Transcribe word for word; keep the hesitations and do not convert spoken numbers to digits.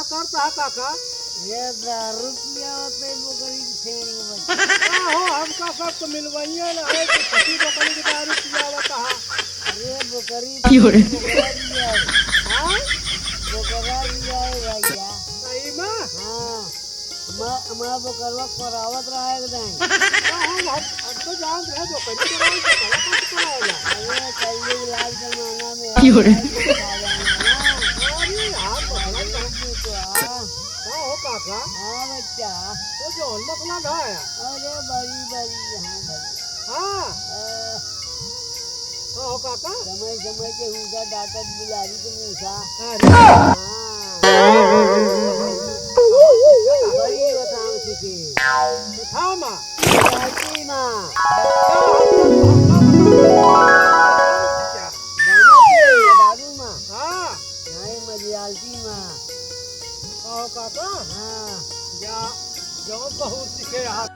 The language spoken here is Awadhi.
करत हा काका? ये दारू पियावत है बोकरी के छेड़ी में बच्चा। का हो, हमका सब तो मिलवाइए ना है कि खसी बोकरी के दारू पियावत हा। अरे बोकरी, क्यों रे? बोकरा भी है। हाँ? बोकरा भी है भैया। सही में? हाँ। हमार, हमार बोकरवा कोरावत रहा एकदम। हाँ, हम, हम, हम तो जानत रहे बोकरी कोरावत, बोकरा कौन कोरावला? अरे कलयुग लाल जमाना में क्यों रे? अरे यार, बोकरा तो, हाँ। का हो काका? हाँ बच्चा। तो जौन नकला घाया। अरे बड़ी बड़ी, हाँ बड़ी। हाँ। हाँ। का हो काका? समय समय के हुंसा डांटत बिलारी के मूसा। अरे। हाँ। बड़ी बताओ सीखे। उठा माँ। बिलारी माँ। का हो काका? गाना की दारू माँ। हाँ। नहीं, मजियालती माँ। का हो काका? हाँ। या, जौन बहुत सीखे यार।